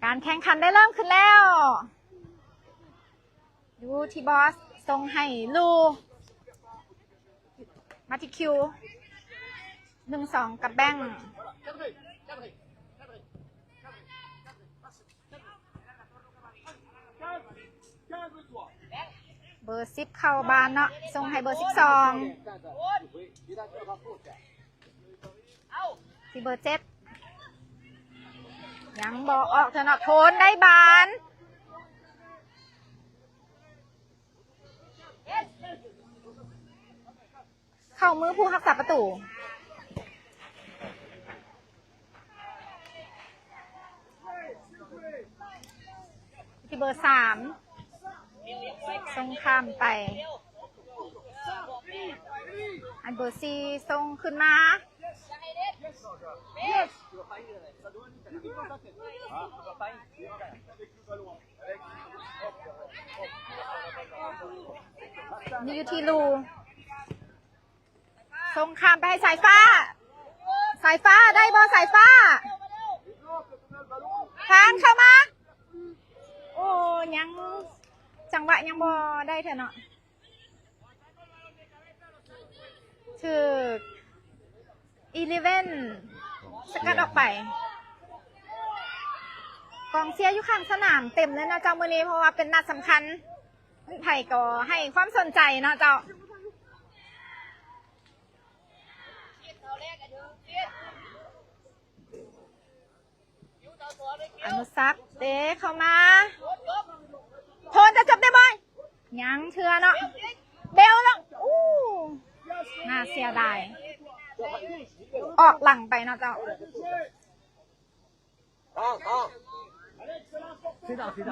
ການແຂ່ງຂັນໄດ້ເລີ່ມຂຶ້ນແລ້ວ. ຢູ່ທີ່ບອສ ສົ່ງໃຫ້ລູ ມາທີ່ຄິວ ໜຶ່ງສອງ ກັບແບັງ. ເບີສິບເຂົ້າບານເນາະ ສົ່ງໃຫ້ເບີສິບສອງ ທີ່ເບີເຈັດ ຍັງບໍ່ອອກເທື່ອເນາະ ໂທນໄດ້ບານ ເຂົ້າມືຜູ້ຮັກສາປະຕູ ທີ່ເບີສາມ ສົ່ງຂ້າມໄປ ອັນເບີສີ່ສົ່ງຂຶ້ນມາ ນີ້ຢູ່ທີ່ລູ ສົ່ງຂ້າມໄປໃຫ້ສາຍຟ້າ ສາຍຟ້າໄດ້ບໍ່ ສາຍຟ້າ ຜ່ານເຂົ້າມາ ໂອ້ ຍັງ ຈັງຫວະຍັງບໍ່ໄດ້ເທື່ອເນາະ ຖືກ ອີເລເວັນ ສະກັດອອກໄປ. ກອງເຊຍຢູ່ຂ້າງສະໜາມເຕັມເລີຍເນາະເຈົ້າ ມື້ນີ້ ເພາະວ່າເປັນນັດສຳຄັນ ໃຜກໍໃຫ້ຄວາມສົນໃຈເນາະເຈົ້າ. ອະນຸສັກ ເຕະເຂົ້າມາ ໂທນຈະຈັບໄດ້ບໍ່ ຍັງເທື່ອເນາະ ເບວເນາະ ອູ້ ໜ້າເສຍດາຍ ອອກຫຼັງໄປເນາະເຈົ້າ.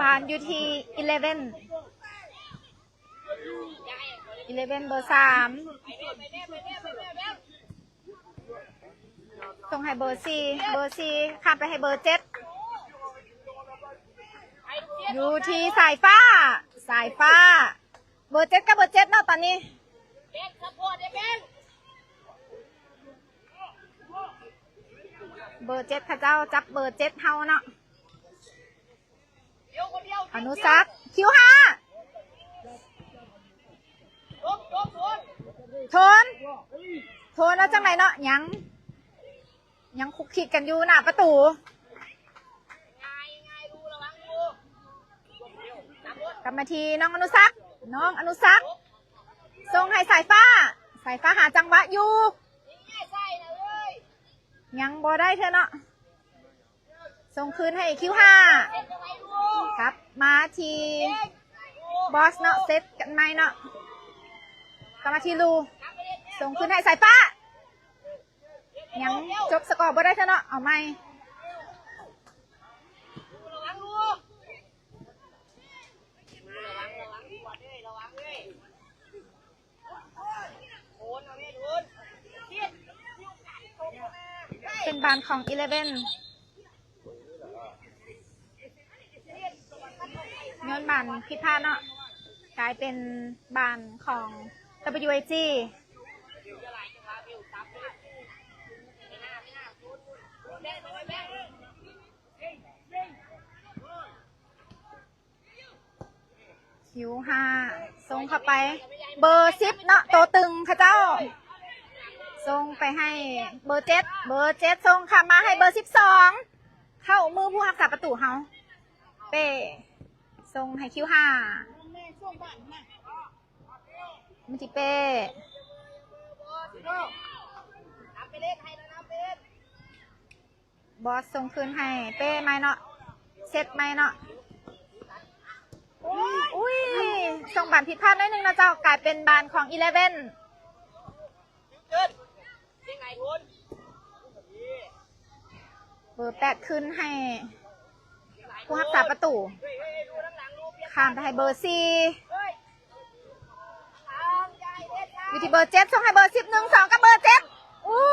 ບານຢູ່ທີ່ອີເລເວັນ ອີເລເວັນເບີສາມ ສົ່ງໃຫ້ເບີສີ່ ເບີສີ່ຂ້າມໄປໃຫ້ເບີເຈັດ ຢູ່ທີ່ສາຍຟ້າ ສາຍຟ້າ ເບີເຈັດກັບເບີເຈັດເນາະຕອນນີ້ ເບີເຈັດເຂົາເຈົ້າຈັບເບີເຈັດເຮົາເນາະ. ອະນຸສັກ ຄິວຫ້າ ໂທນ ໂທນ ໂທນວ່າຈັ່ງໃດເນາະ ຍັງ ຍັງຄຸກຄິກກັນຢູ່ໜ້າປະຕູ ກັບມາທີ່ນ້ອງອະນຸສັກ ນ້ອງອະນຸສັກ ສົ່ງໃຫ້ສາຍຟ້າ ສາຍຟ້າຫາຈັງຫວະຢູ່ ຍັງບໍ່ໄດ້ເທື່ອເນາະ. ສົ່ງຄືນໃຫ້ຄິວຫ້າ ກັບມາທີ່ບອສເນາະ ເຊັດກັນໃໝ່ເນາະ ກັບມາທີ່ລູ ສົ່ງຄືນໃຫ້ສາຍຟ້າ ຍັງຈົບສະກໍບໍ່ໄດ້ເທື່ອເນາະ ເອົາໃໝ່. ເປັນບານຂອງອີເລເວັນ ຍ້ອນບານຜິດພາດເນາະ ກາຍເປັນບານຂອງ WAG. ຄິວຫ້າ ສົ່ງເຂົ້າໄປ ເບີສິບເນາະ ໂຕຕຶງເຂົາເຈົ້າ ສົ່ງໄປໃຫ້ເບີເຈັດ ເບີເຈັດສົ່ງຂ້າມມາໃຫ້ເບີສິບສອງ ເຂົ້າມືຜູ້ຮັກສາປະຕູເຮົາ ເປ້ ສົ່ງໃຫ້ຄິວຫ້າ ມາທີ່ເປ້ ບອສສົ່ງຄືນໃຫ້ເປ້ໃໝ່ເນາະ ເຊັດໃໝ່ເນາະ ອຸ້ຍ ສົ່ງບານຜິດພາດໜ້ອຍໜຶ່ງເນາະເຈົ້າ ກາຍເປັນບານຂອງອີເລເວັນ ເບີແປດຄືນໃຫ້ຜູ້ຮັກສາປະຕູ ຂ້າມໄປໃຫ້ເບີສີ່ ຢູ່ທີ່ເບີເຈັດ ສົ່ງໃຫ້ເບີສິບ ໜຶ່ງສອງກັບເບີເຈັດ ອູ້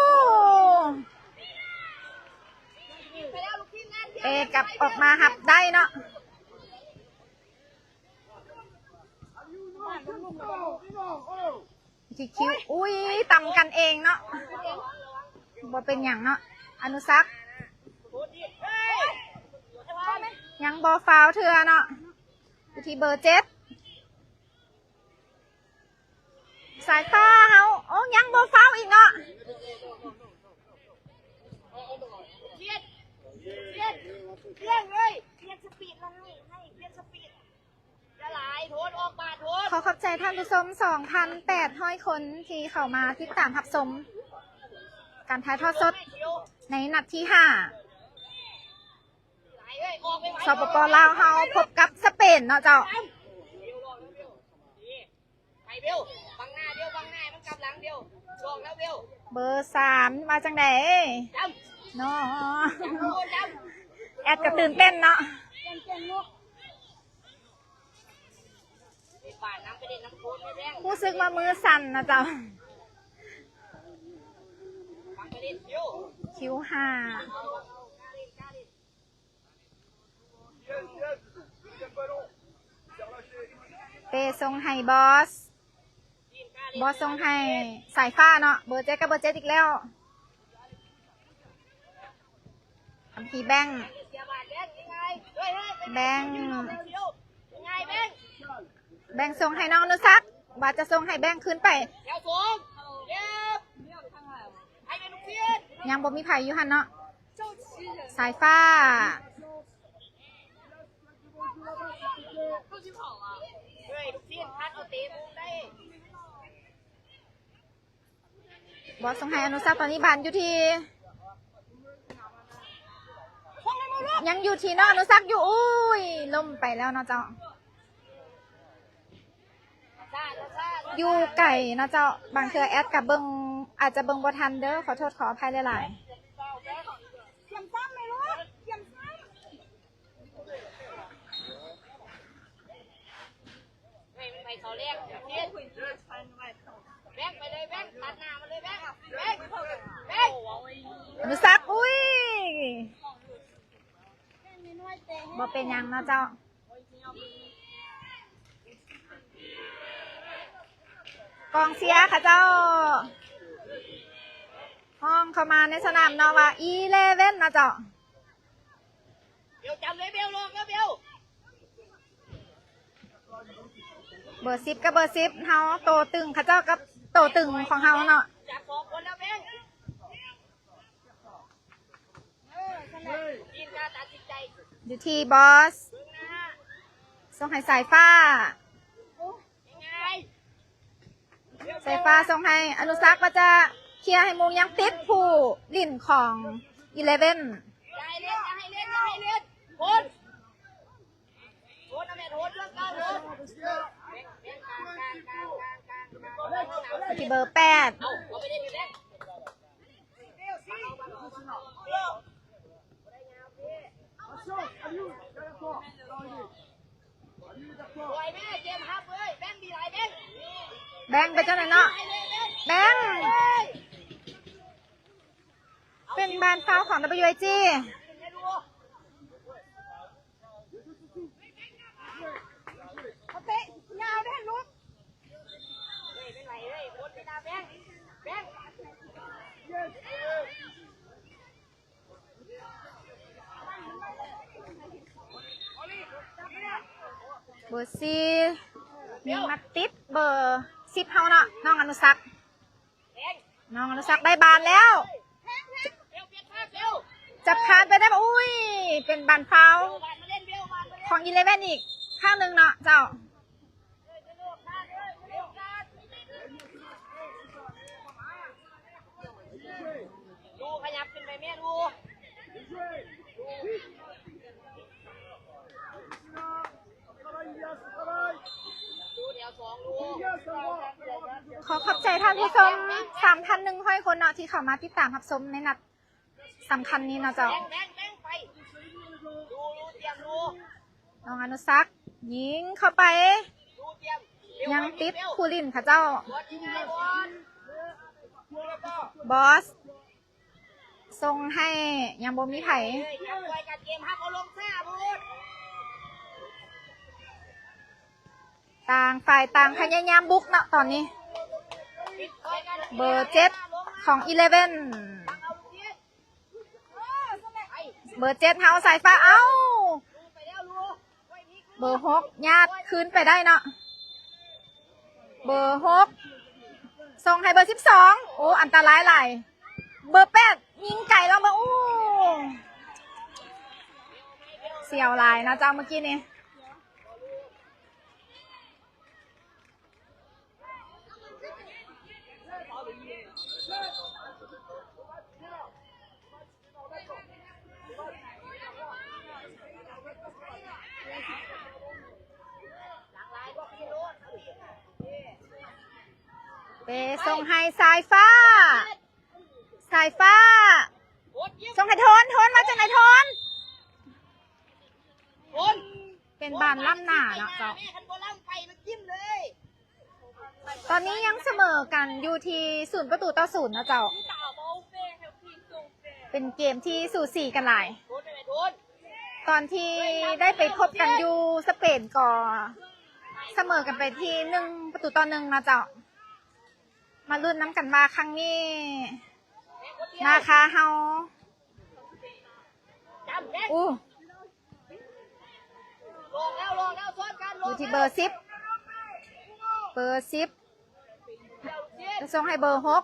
ເອກັບອອກມາຮັບໄດ້ເນາະ ທີ່ຄິວ ອຸ້ຍ ຕຳກັນເອງເນາະ ບໍ່ເປັນຫຍັງເນາະ ອະນຸສັກ ຟາວເທື່ອເນາະ ຢູ່ທີ່ເບີເຈັດ ສາຍຟ້າເຮົາ. ໂອ້ ຍັງບໍ່ຟາວອີກເນາະ. ປ່ຽນ ປ່ຽນ ປ່ຽນເລີຍ ປ່ຽນສະປີດລະ ໃຫ້ ໃຫ້ປ່ຽນສະປີດ. ຢ່າຫຼາຍ ໂທນອອກບາດ ໂທນ. ຂໍຂອບໃຈທ່ານຜູ້ຊົມ ສອງພັນແປດຮ້ອຍຄົນ ທີ່ເຂົ້າມາຕິດຕາມຮັບຊົມການຖ່າຍທອດສົດໃນນັດທີຫ້າ ສປປ ລາວເຮົາພົບກັບສະເປນເນາະເຈົ້າ. ໄປເບວ ບັງໜ້າເບວ ບັງໜ້າ ໃຫ້ມັນກັບຫຼັງເບວ ບອກແລ້ວເບວ. ເບີສາມວ່າຈັ່ງໃດເນາະ? ແອດກໍຕື່ນເຕັ້ນເນາະ. ຮູ້ສຶກວ່າມືສັ່ນນະເຈົ້າ. ຄິວຫ້າ ເປສົ່ງໃຫ້ບອສ ບອສສົ່ງໃຫ້ສາຍຟ້າເນາະ. ເບີເຈັດກັບເບີເຈັດອີກແລ້ວ. ທຳທີ່ແບງ ແບງ ແບງສົ່ງໃຫ້ນ້ອງອະນຸສັກ ວ່າຈະສົ່ງໃຫ້ແບງຄືນໄປ. ຍັງບໍ່ມີໃຜຢູ່ຫັ້ນເນາະ. ສາຍຟ້າ ບອສສົ່ງໃຫ້ອະນຸສັກ ຕອນນີ້ບານຢູ່ທີ່ ຍັງຢູ່ທີ່ນ້ອງອະນຸສັກຢູ່. ອຸ້ຍ ລົ້ມໄປແລ້ວເນາະເຈົ້າ. ຢູ່ໄກເນາະເຈົ້າ ບາງເທື່ອແອດກໍເບິ່ງ ອາດຈະເບິ່ງບໍ່ທັນເດີ ຂໍໂທດຂໍອະໄພຫຼາຍໆ. ອະນຸສັກ ອຸ້ຍ ບໍ່ເປັນຫຍັງເນາະເຈົ້າ. ກອງເຊຍເຂົາເຈົ້າຮ້ອງເຂົ້າມາໃນສະໜາມເນາະວ່າ ອີເລເວັນ ເນາະເຈົ້າ. ເບີສິບກັບເບີສິບເຮົາ ໂຕຕຶງເຂົາເຈົ້າກັບໂຕຕຶງຂອງເຮົາເນາະ. ຢູ່ທີ່ບອສ ສົ່ງໃຫ້ສາຍຟ້າ ສາຍຟ້າສົ່ງໃຫ້ອະນຸສັກ ວ່າຈະເຄຍໃຫ້ມຸງ ຍັງຕິດຜູ້ຫຼິ້ນຂອງອີເລເວັນ. ທີ່ເບີແປດ ແບງໄປຈັ່ງໃດເນາະ ແບງ ເປັນບານຟາວຂອງ WIG. ເບີສີ່ ຍິງມາຕິດເບີສິບເຮົາເນາະ ນ້ອງອະນຸສັກ. ນ້ອງອະນຸສັກໄດ້ບານແລ້ວ ຈະຜ່ານໄປໄດ້ບໍ່? ອຸ້ຍ ເປັນບານຟາວຂອງອີເລເວັນອີກຄັ້ງໜຶ່ງເນາະເຈົ້າ. ຂໍຂອບໃຈທ່ານຜູ້ຊົມ ສາມພັນໜຶ່ງຮ້ອຍຄົນເນາະ ທີ່ເຂົ້າມາຕິດຕາມຮັບຊົມໃນນັດສຳຄັນນີ້ເນາະເຈົ້າ. ນ້ອງອະນຸສັກ ຍິງເຂົ້າໄປ ຍັງຕິດຜູ້ຫຼິ້ນເຂົາເຈົ້າ. ບອສ ສົ່ງໃຫ້ ຍັງບໍ່ມີໃຜ. ຕ່າງຝ່າຍຕ່າງພະຍາຍາມບຸກເນາະຕອນນີ້. ເບີເຈັດຂອງອີເລເວັນ ເບີເຈັດເຮົາ ສາຍຟ້າ ເອົ້າ ໄປແລ້ວລູກ ເບີຫົກຍາດຄືນໄປໄດ້ເນາະ ເບີຫົກສົ່ງໃຫ້ເບີສິບສອງ ໂອ້ ອັນຕະລາຍຫຼາຍ ເບີແປດຍິງໄກແລ້ວ ເບິ່ງ ໂອ້ ສຽວຫຼາຍເນາະເຈົ້າ ເມື່ອກີ້ນີ້. ເປສົ່ງໃຫ້ສາຍຟ້າ ສາຍຟ້າ ສົ່ງໃຫ້ໂທນ ໂທນ ວ່າຈັ່ງໃດໂທນ? ເປັນບານລ້ຳໜ້າເນາະເຈົ້າ. ຕອນນີ້ຍັງສະເໝີກັນຢູ່ທີ່ສູນປະຕູຕໍ່ສູນເນາະເຈົ້າ. ເປັນເກມທີ່ສູສີກັນຫຼາຍ. ຕອນທີ່ໄດ້ໄປພົບກັນຢູ່ສະເປນກໍສະເໝີກັນໄປທີ່ໜຶ່ງປະຕູຕໍ່ໜຶ່ງເນາະເຈົ້າ. ມາລຸ້ນນຳກັນວ່າຄັ້ງນີ້ນາຄາເຮົາ ໂອ້ ຢູ່ທີ່ເບີສິບ ເບີສິບ ຈະສົ່ງໃຫ້ເບີຫົກ.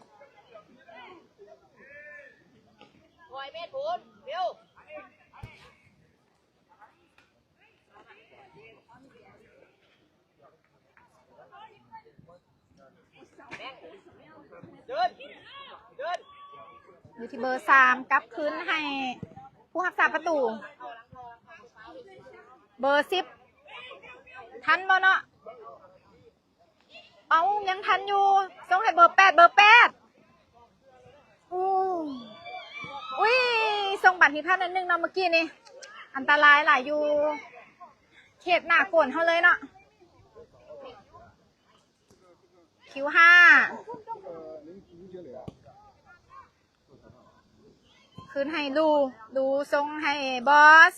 ຢູ່ທີ່ເບີສາມ ກັບຄືນໃຫ້ຜູ້ຮັກສາປະຕູ ເບີສິບ ທັນບໍ່ເນາະ? ເອົ້າ ຍັງທັນຢູ່ ສົ່ງໃຫ້ເບີແປດ ເບີແປດ. ໂອ້ ອຸ້ຍ ສົ່ງບານຜິດພາດໜ້ອຍໜຶ່ງເນາະ ເມື່ອກີ້ນີ້ ອັນຕະລາຍຫຼາຍຢູ່ເຂດໜ້າໂກນເຮົາເລີຍເນາະ. ຄິວຫ້າ ຄືນໃຫ້ລູ ລູສົ່ງໃຫ້ບອສ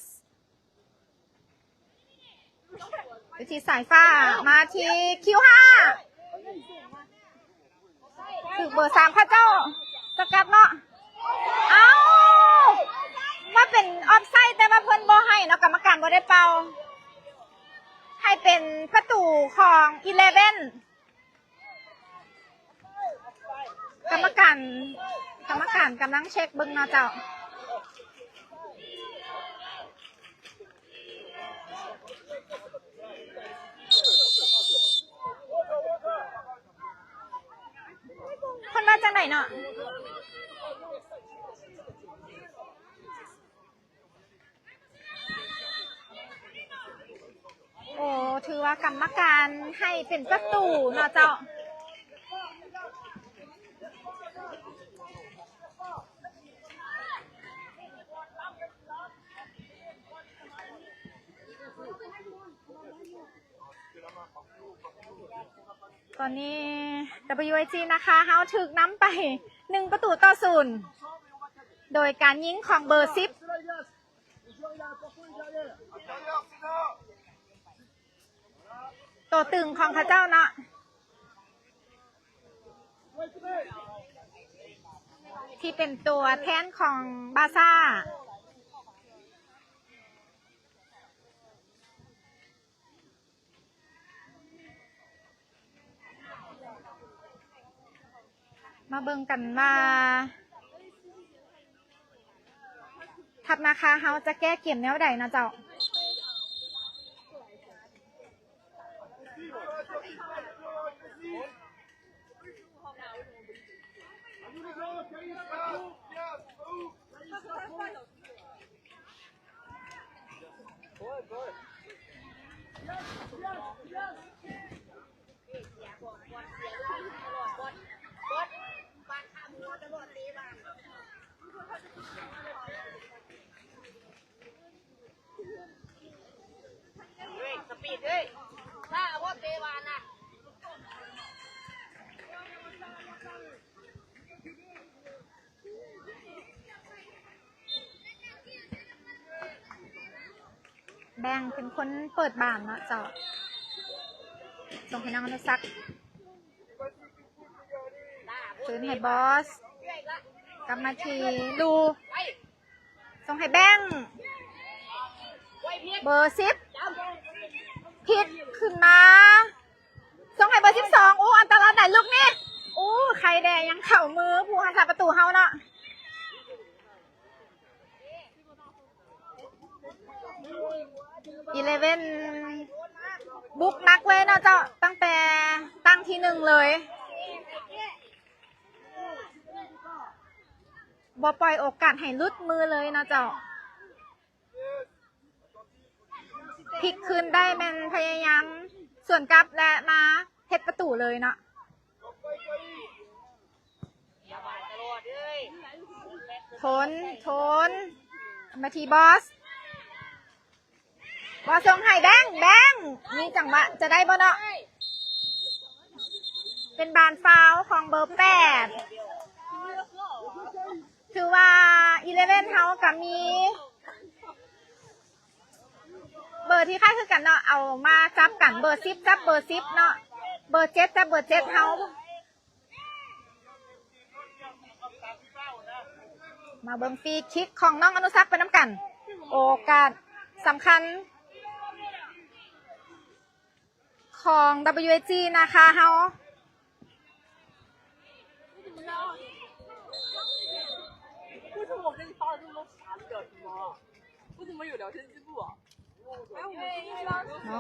ຢູ່ທີ່ສາຍຟ້າ ມາທີ່ຄິວຫ້າ ຖືກເບີສາມເຂົາເຈົ້າສະກັດເນາະ. ເອົ້າ ວ່າເປັນອອບໄຊ ແຕ່ວ່າເພິ່ນບໍ່ໃຫ້ເນາະ ກຳມະການບໍ່ໄດ້ເປົ່າ ໃຫ້ເປັນປະຕູຂອງອີເລເວັນ. ກຳມະການ ກຳມະການກຳລັງເຊັກເບິ່ງເນາະເຈົ້າ. ເພິ່ນວ່າຈັ່ງໃດເນາະ? ໂອ້ ຖືວ່າກຳມະການໃຫ້ເປັນປະຕູເນາະເຈົ້າ. ຕອນນີ້ ດັບເບິນຢູໄອຈີ ນາຄາເຮົາຖືກນຳໄປ ໜຶ່ງປະຕູຕໍ່ສູນ ໂດຍການຍິງຂອງເບີສິບ ໂຕຕຶງຂອງເຂົາເຈົ້າເນາະ ທີ່ເປັນຕົວແທນຂອງບາຊາ. ມາເບິ່ງກັນວ່າ ທັບນາຄາເຮົາຈະແກ້ເກມແນວໃດເນາະເຈົ້າ. ແບງເປັນຄົນເປີດບານເນາະເຈົ້າ. ສົ່ງໃຫ້ນ້ອງອະນຸສັກ ຄືນໃຫ້ບອສ ກັບມາທີ່ລູ ສົ່ງໃຫ້ແບງ ເບີສິບ ພິກຂຶ້ນມາ ສົ່ງໃຫ້ເບີສິບສອງ. ໂອ້ ອັນຕະລາຍໄດ໋ລູກນີ້. ໂອ້ ໄຄແດ່ ຍັງເຂົ້າມືຜູ້ຮັກສາປະຕູເຮົາເນາະ. ອີເລເວັນບຸກໜັກເລີຍເນາະເຈົ້າ ຕັ້ງແຕ່ຕັ້ງທີໜຶ່ງເລີຍ ບໍ່ປ່ອຍໂອກາດໃຫ້ຫຼຸດມືເລີຍເນາະເຈົ້າ. ພິກຄືນໄດ້ແມ່ນພະຍາຍາມສວນກັບ ແລະ ມາເຮັດປະຕູເລີຍເນາະ. ທົນ ທົນ ມາທີ່ບອສ ບອສສົ່ງໃຫ້ແບງ ແບງ ມີຈັງຫວະຈະໄດ້ບໍ່ເນາະ? ເປັນບານຟາວຂອງເບີແປດ. ຖືວ່າອີເລເວັນເຮົາກະມີເບີທີ່ຄ້າຍຄືກັນເນາະ ເອົາມາຈັບກັນ ເບີສິບຈັບເບີສິບເນາະ ເບີເຈັດຈັບເບີເຈັດເຮົາ. ມາເບິ່ງຟຣີຄິກຂອງນ້ອງອະນຸສັກໄປນຳກັນ ໂອກາດສຳຄັນ ຂອງ WAG ນາຄາເຮົາ. ເນາະ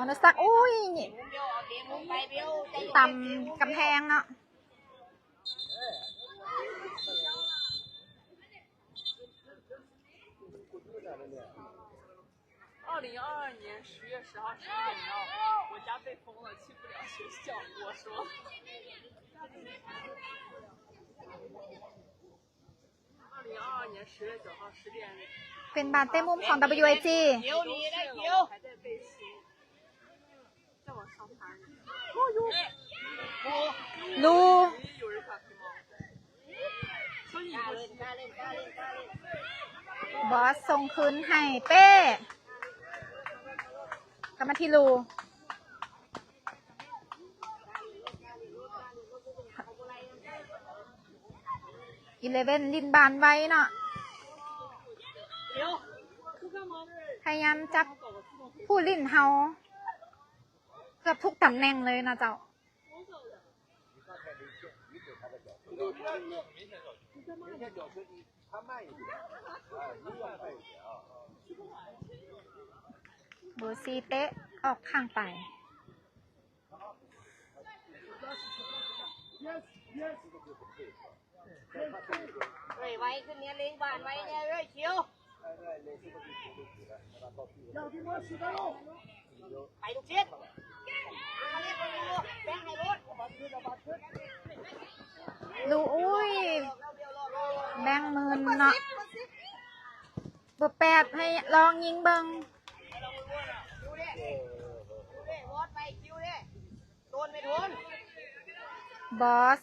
ອະນຸສັກ ໂອ້ຍ ຕຳກຳແພງເນາະ. 二零二二年十月十号十一点到，我家被封了，去不了学校。我说，二零二二年十月九号十点， ເປັນບານເຕະມຸມຂອງ WAG. 还在被封。 ລູ ບອສສົ່ງຄືນໃຫ້ເປ້ ກັບມາທີ່ລູ ອີເລເວັນຫຼິ້ນບານໄວເນາະ ພະຍາຍາມຈັບຜູ້ຫຼິ້ນເຮົາ ເກືອບທຸກຕຳແໜ່ງເລີຍນະເຈົ້າ. ເບີສີ່ເຕະອອກຂ້າງໄປ. ເອີຍ ໄວຂຶ້ນແດ່ ເລັ່ງບານໄວແດ່ເອີຍ ຄິວ ໄປລູກຊິດ ແບ່ງໃຫ້ລູກ ລູກ ໂອ້ຍ ແບ່ງໝື່ນເນາະ ເບີແປດໃຫ້ລອງຍິງເບິ່ງ ບອສ.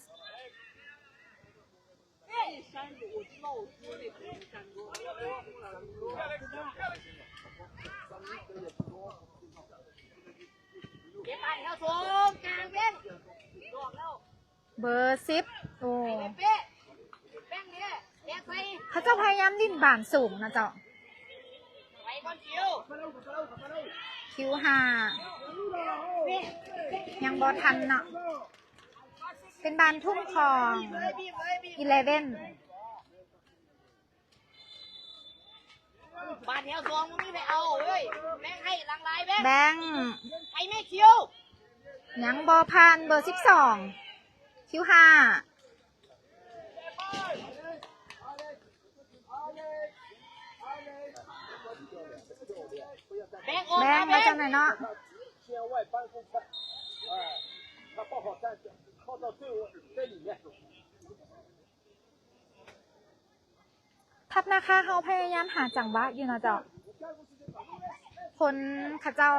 ເບີສິບ ໂອ້ ເຂົາເຈົ້າພະຍາຍາມຫຼິ້ນບານສູງນະເຈົ້າ. ຄິວຫ້າ ຍັງບໍ່ທັນເນາະ ເປັນບານທຸ່ມຂອງອີເລເວັນ ບານແຖວສອງບໍ່ມີໃຜເອົາເອີຍ ແບ່ງໃຫ້ຫຼັງຫຼາຍແບ່ງ ແບ່ງ ໃຜແມ່ຄິວ ຍັງບໍ່ຜ່ານເບີສິບສອງ ຄິວຫ້າ. ແບ່ງອອກ ແບ່ງມາຈັ່ງໃດເນາະ ທັບນາຄາເຮົາພະຍາຍາມຫາຈັງຫວະຢູ່ເນາະເຈົ້າ ຄົນເຂົາເຈົ້າ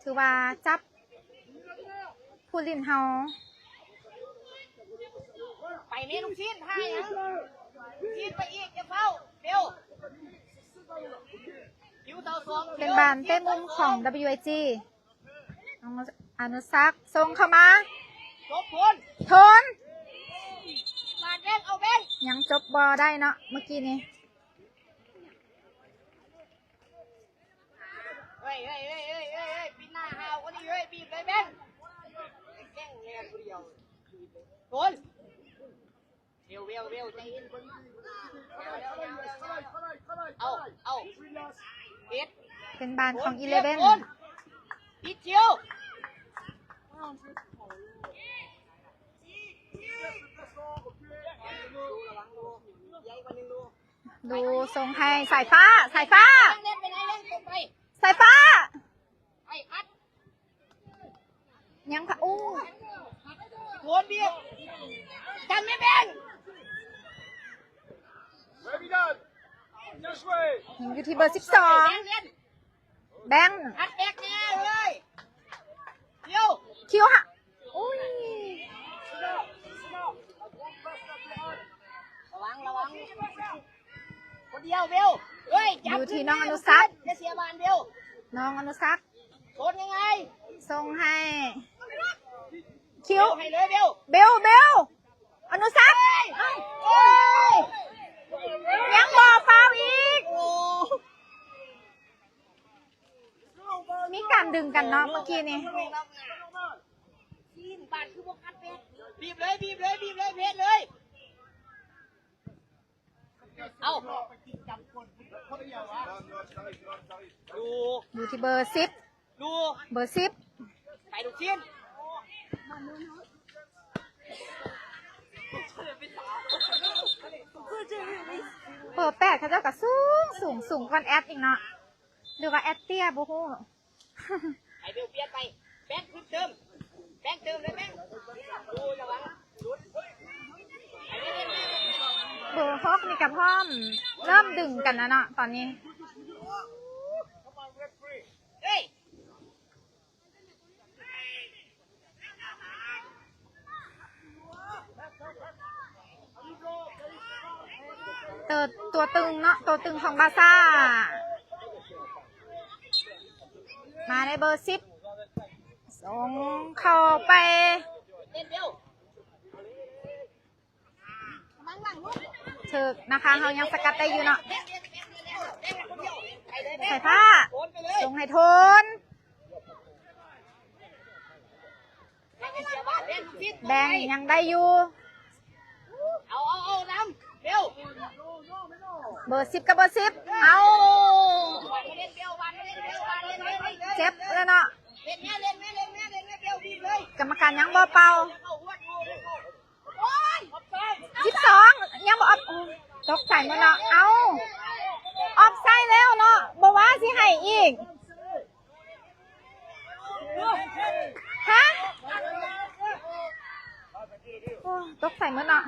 ຖືວ່າຈັບ ຜູ້ຫຼິ້ນເຮົາ ໄປແມ່ລູກຊີ້ນ ທ່າຫຍັງ ລູກຊີ້ນໄປອີກ ຢ່າເຝົ້າ ເລັວ ຄິວເສົາສອງ ເປັນບານເຕະມຸມຂອງ WAG ອະນຸສັກສົ່ງເຂົ້າມາ ຈົບ ທົນ ທົນ ບານແບ່ງ ເອົາແບ່ງ ຍັງຈົບບໍ່ໄດ້ເນາະ ເມື່ອກີ້ນີ້. ເອີຍ ເອີຍ ເອີຍ ເອີຍ ເອີຍ ເອີຍ ປິດໜ້າໃຫ້ ໂດນ ເວວ ເວວ ເວວ ໃຈເຢັນ ເອົາ ເອົາ ເຮັດ ເປັນບານຂອງອີເລເວັນ ໂດນ ປິດຊິວ ດູສົ່ງໃຫ້ສາຍຟ້າ ສາຍຟ້າ ສາຍຟ້າ ໄປ ໄປ ຍັງ ໂອ້ ໂດນບຽດ ກັນແມ່ແບງ ຍັງຢູ່ທີ່ເບີສິບສອງ ແບງ ອັດແບັກແນ່ເລີຍ ຄິວ ຄິວຫະ ໂອ້ຍ ລະວັງ ລະວັງ ຄົນດຽວ ເບວ ເອີຍ ຢູ່ທີ່ນ້ອງອະນຸສັກ ຢ່າເສຍບານ ເບວ ນ້ອງອະນຸສັກ ໂດນຍັງໄງ ສົ່ງໃຫ້ ຄິວ ໃຫ້ເລີຍ ເບວ ເບວ ເບວ ອະນຸສັກ ເອີຍ ຍັງບໍ່ຟາວອີກ ໂອ້ ມີການດຶງກັນເນາະ ເມື່ອກີ້ນີ້ ບາດຄືບໍ່ຄັດແບກ ບີບເລີຍ ບີບເລີຍ ບີບເລີຍ ເພດເລີຍ ເອົາ ຢູ່ ຢູ່ທີ່ເບີສິບ ດູ ເບີສິບ ໄປລູກຊິ້ນ ເບີແປດເຂົາເຈົ້າກໍສູງ ສູງ ສູງກວ່າແອັດອີກເນາະ ຫຼືວ່າແອັດເຕ້ຍບໍ່ຮູ້ ໃຫ້ເບວປ່ຽນໄປ ແບງຂຶ້ນເຕີມ ແບງເຕີມເລີຍແບງ ໂອ້ຍ ລະວັງ ເບີຫົກນີ້ກໍພ້ອມເລີ່ມດຶງກັນແລ້ວເນາະຕອນນີ້ ເຮີ້ຍ ຕົວ ຕົວຕຶງເນາະ ຕົວຕຶງຂອງບາຊາ ມາໃນເບີສິບ ສົ່ງເຂົ້າໄປ ເຖິກນະຄາ ເຮົາຍັງສະກັດໄດ້ຢູ່ເນາະ ສາຍຟ້າ ສົ່ງໃຫ້ໂທນ ແບງຍັງໄດ້ຢູ່ ເອົາ ເອົາ ເອົາ ນຳ ເບວ ເບີສິບກັບເບີສິບ ເອົາ ເຈັບແລ້ວເນາະ ເຫຼັ້ນແມ່ ເຫຼັ້ນແມ່ ເຫຼັ້ນແມ່ ເຫຼັ້ນແມ່ ເບວ ບີບເລີຍ ກຳມະການຍັງບໍ່ເປົ່າ ໂອ້ຍ ສິບສອງ ຍັງບໍ່ອອບ ໂອ້ ຕົກໃສ່ໝົດເນາະ ເອົ້າ ອອບໄຊແລ້ວເນາະ ບໍ່ວ່າຊິໃຫ້ອີກ ຮະ ໂອ້ ຕົກໃສ່ໝົດເນາະ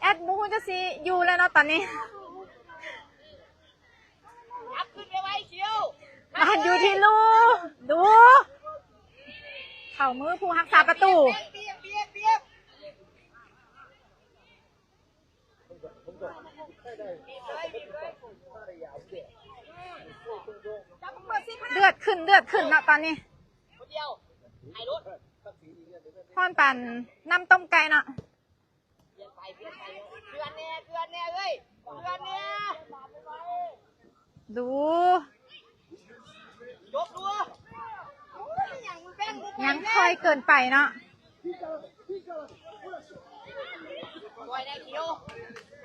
ແອັດບໍ່ຮູ້ຈະຊິຢູ່ແລ້ວເນາະຕອນນີ້ ບານຢູ່ທີ່ລູ ດູ ເຂົ້າມືຜູ້ຮັກສາປະຕູ ເດືອດຂຶ້ນ ເດືອດຂຶ້ນເນາະຕອນນີ້ ຮ້ອນປານນ້ຳຕົ້ມໄກ່ເນາະ ເດືອດແນ່ ເດືອດແນ່ເອີຍ ເດືອດແນ່ ດູ ຍົກດູ ຍັງຄ່ອຍເກີນໄປເນາະ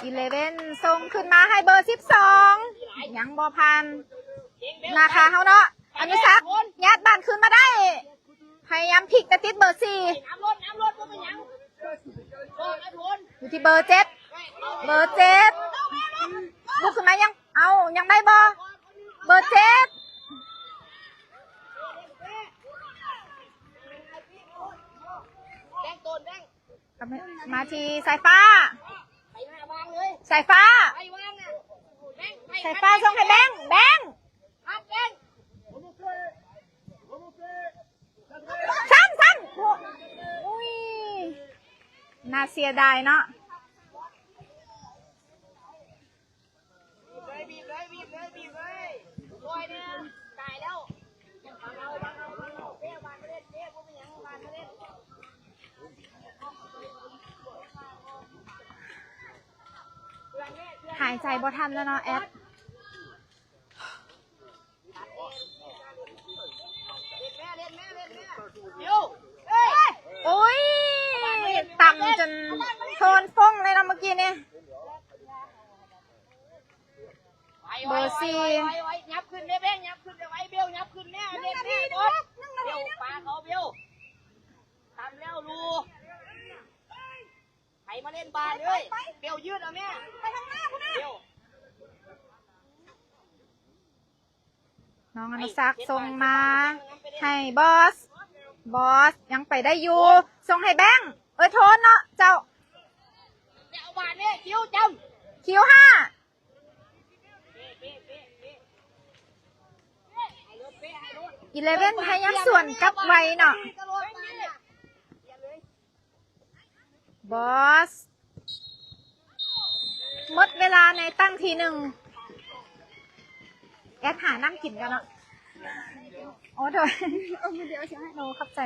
ອີເລເວັນສົ່ງຂຶ້ນມາໃຫ້ເບີສິບສອງ ຍັງບໍ່ຜ່ານ ນາຄາເຮົາເນາະ ອະນຸສັກ ຍາດບານຄືນມາໄດ້ ພະຍາຍາມພິກ ແຕ່ຕິດເບີສີ່ ຢູ່ທີ່ເບີເຈັດ ເບີເຈັດ ບຸກຂຶ້ນມາຍັງ ເອົ້າ ຍັງໄດ້ບໍ່ ເບີເຈັດ ມາທີ່ສາຍຟ້າ ສາຍຟ້າ ສາຍຟ້າສົ່ງໃຫ້ແບງ ແບງ ຊ້ຳ ຊ້ຳ ໂອ້ຍ ໜ້າເສຍດາຍເນາະ ຫາຍໃຈບໍ່ທັນແລ້ວເນາະແອັດ. ເບີສີ່ ໄວໆ ໄວໆ ຫຍັບຂຶ້ນແມ່ແບງ ຫຍັບຂຶ້ນແມ່ໄວ ເບວ ຫຍັບຂຶ້ນແມ່ ເຫຼັ້ນແມ່ ບົດ ເບວ ປາເຂົາ ເບວ ທັນແລ້ວລູ ໃຜມາເຫຼັ້ນບານເລີຍ ເບວ ຢືດເອົາແມ່ ໄປທາງໜ້າພຸ້ນນະ ເບວ. ນ້ອງອະນຸສັກສົ່ງມາໃຫ້ບອສ ບອສຍັງໄປໄດ້ຢູ່ ສົ່ງໃຫ້ແບງ ເອີຍ ໂທນເນາະເຈົ້າ ແລ້ວບາດນີ້ຄິວຈຳ ຄິວຫ້າ ອີເລເວັນພະຍາຍາມສວນກັບໄວເນາະ. ບອສ ໝົດເວລາໃນຕັ້ງທີໜຶ່ງ ແອດຫານ້ຳກິນກ່ອນເນາະ. ໂອ້ ໂດຍ ໂອ້ ຂອບໃຈ.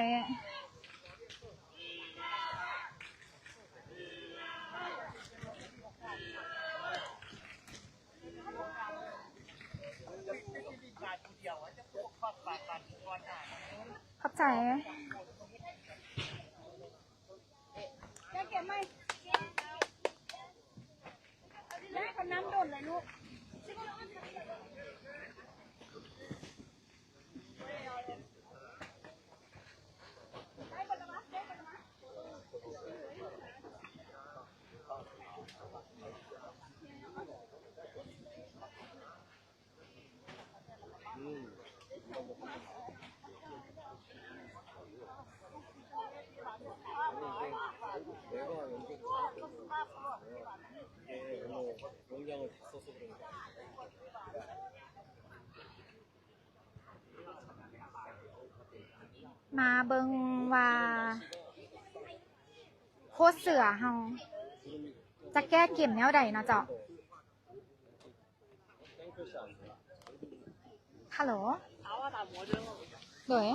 ຂອບໃຈ. ມາເບິ່ງວ່າໂຄດເສືອເຮົາຈະແກ້ເກມແນວໃດເນາະເຈົ້າ. ຮັລໂຫຼ ໂດຍ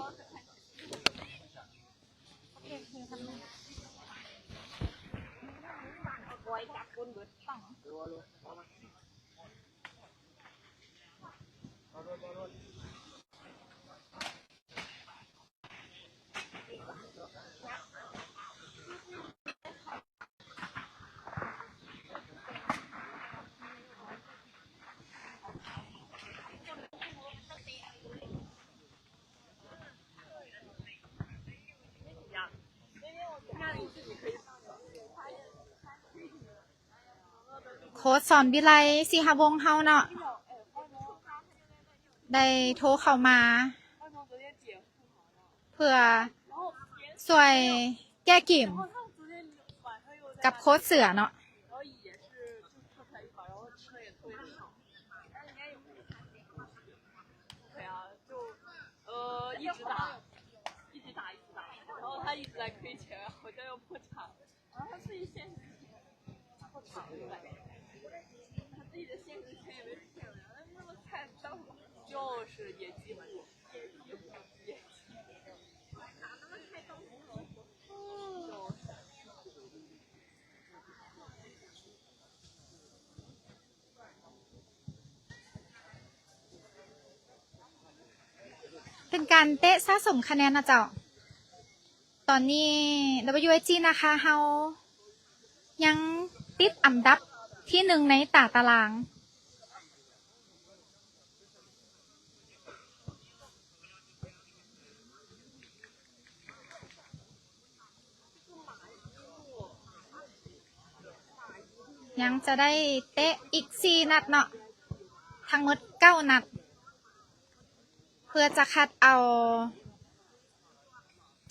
ໂຄດສອນວິໄລ ສີຫະວົງເຮົາເນາະ ໄດ້ໂທເຂົ້າມາ ເພື່ອຊ່ວຍແກ້ເກມກັບໂຄດເສືອເນາະ. ເປັນການເຕະສະສົມຄະແນນນະເຈົ້າ. ຕອນນີ້ WIG ນາຄາເຮົາຍັງຕິດອັນດັບທີໜຶ່ງໃນຕາຕະລາງ. ຍັງຈະໄດ້ເຕະອີກສີ່ນັດເນາະ ທັງໝົດເກົ້ານັດ ເພື່ອຈະຄັດເອົາ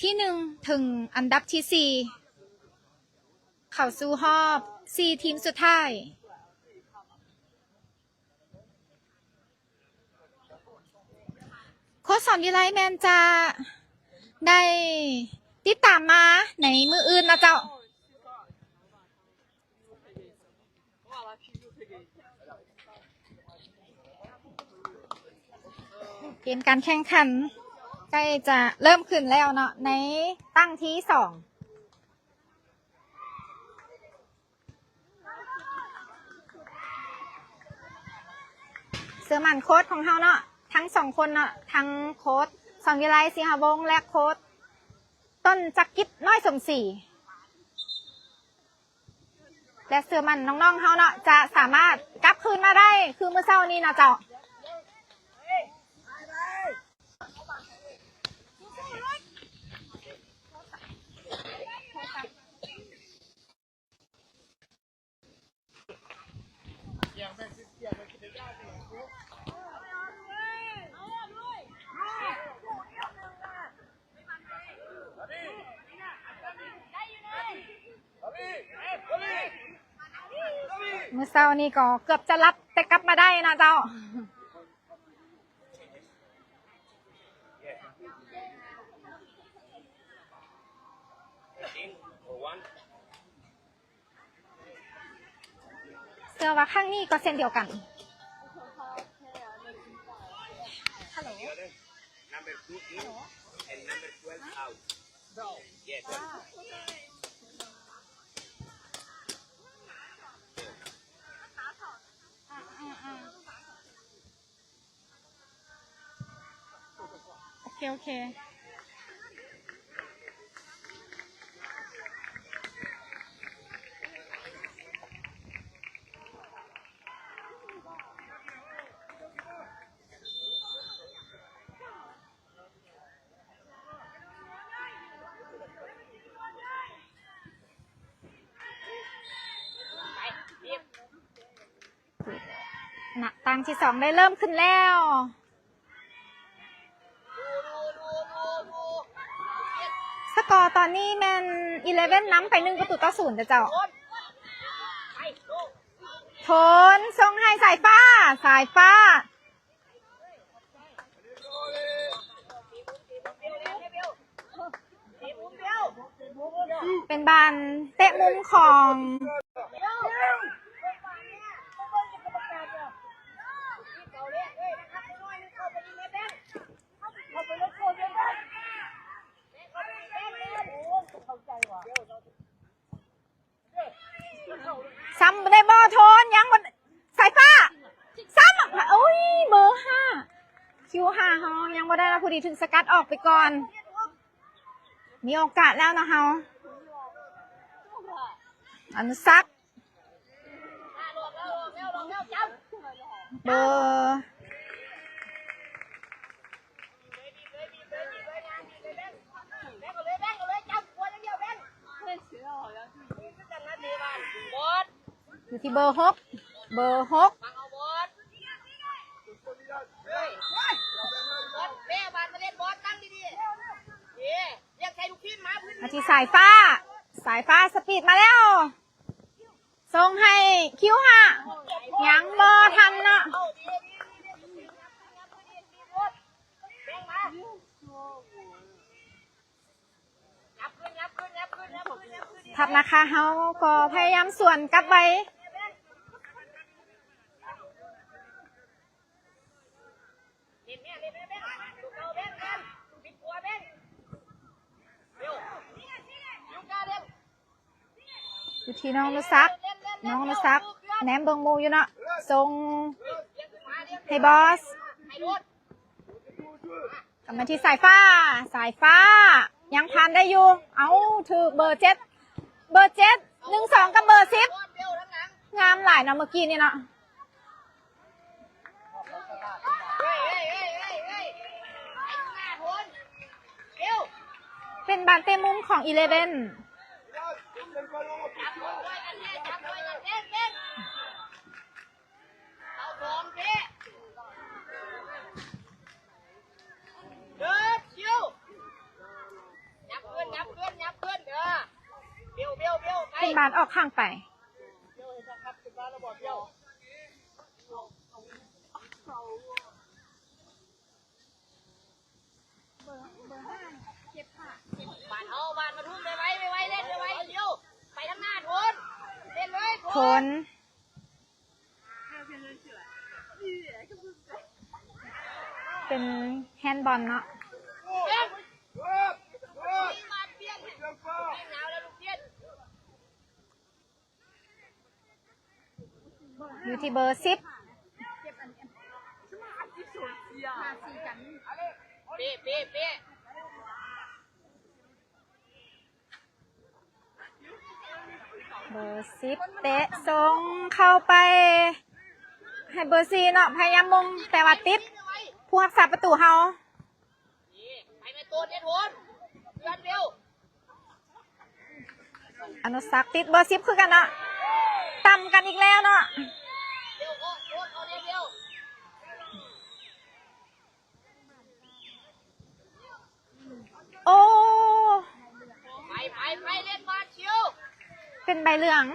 ທີໜຶ່ງເຖິງອັນດັບທີສີ່ ເຂົ້າສູ່ຮອບສີ່ທີມສຸດທ້າຍ. ໂຄດສອນວິໄລແມ່ນຈະໄດ້ຕິດຕາມມາໃນມື້ອື່ນນະເຈົ້າ. ເກມການແຂ່ງຂັນໃກ້ຈະເລີ່ມຂຶ້ນແລ້ວເນາະ ໃນຕັ້ງທີສອງ. ເຊື່ອໝັ້ນໂຄດຂອງເຮົາເນາະ ທັງສອງຄົນເນາະ ທັງໂຄດສອນວິໄລ ສີຫະວົງ ແລະ ໂຄດຕົ້ນຈັກກິດ ນ້ອຍສົມສີ ແລະ ເຊື່ອໝັ້ນນ້ອງໆເຮົາເນາະ ຈະສາມາດກ ກັບຄືນມາໄດ້ຄືມື້ເຊົ້ານີ້ນະເຈົ້າ. ມື້ເຊົ້ານີ້ກໍເກືອບຈະຫຼັບ ແຕ່ກັບມາໄດ້ນະເຈົ້າ. ເຊື່ອວ່າຄັ້ງນີ້ກໍເຊັ່ນດຽວກັນ. Hello. Number two in and number twelve out. Yes. ໂອເຄ ໂອເຄ. ນະ ຕາງທີສອງໄດ້ເລີ່ມຂຶ້ນແລ້ວ. ສະກໍຕອນນີ້ແມ່ນອີເລເວັນນຳໄປໜຶ່ງປະຕູຕໍ່ສູນເດີເຈົ້າ. ໂທນ ສົ່ງໃຫ້ສາຍຟ້າ, ສາຍຟ້າ. ເປັນບານເຕະມຸມຂອງ ຊ້ຳໄດ້ບໍ່ໂທນ? ຍັງບໍ່ ສາຍຟ້າ ຊ້ຳ ໂອ້ຍ ເບີຫ້າ ຄິວຫ້າເຮົາຍັງບໍ່ໄດ້ນະ ພໍດີຖືກສະກັດອອກໄປກ່ອນ. ມີໂອກາດແລ້ວນະເຮົາ ອະນຸສັກ ເບີ ຢູ່ທີ່ເບີຫົກ ເບີຫົກ ມາທີ່ສາຍຟ້າ ສາຍຟ້າສະປີດມາແລ້ວ. ສົ່ງໃຫ້ຄິວຫ້າ ຍັງບໍ່ທັນເນາະ. ທັບນາຄາເຮົາກໍພະຍາຍາມສວນກັບໄວ. ຢູ່ທີ່ນ້ອງອະນຸສັກ ນ້ອງອະນຸສັກແນມເບິ່ງໝູ່ຢູ່ເນາະ ສົ່ງໃຫ້ບອສ ກັບມາທີ່ສາຍຟ້າ ສາຍຟ້າ ຍັງຜ່ານໄດ້ຢູ່ ເອົ້າ ຖືກເບີເຈັດ ເບີເຈັດ ໜຶ່ງສອງ ກັບເບີສິບ ງາມຫຼາຍເນາະ ເມື່ອກີ້ນີ້ເນາະ. ເປັນບານເຕະມຸມຂອງອີເລເວັນ ເປັນບານອອກຂ້າງໄປ. ບານເຮົາ ບານປະທຸມ ໄວໆ ໄວໆ ເຫຼັ້ນໄວໆ ເລວ ໄປທາງໜ້າ ໂທນ ເຫຼັ້ນເລີຍ ໂທນ ເປັນແຮນບອນເນາະ. ຢູ່ທີ່ເບີສິບ ເບີສິບເຕະສົ່ງເຂົ້າໄປ ໃຫ້ເບີສີ່ເນາະ ພະຍາຍາມມົງ ແຕ່ວ່າຕິດຜູ້ຮັກສາປະຕູເຮົາ. ອະນຸສັກຕິດເບີສິບຄືກັນເນາະ ຕຳກັນອີກແລ້ວເນາະ. ໂອ້ ໄປ ໄປ ໄປ ເຫຼັ້ນບານ ເປັນໃບເຫຼືອງ.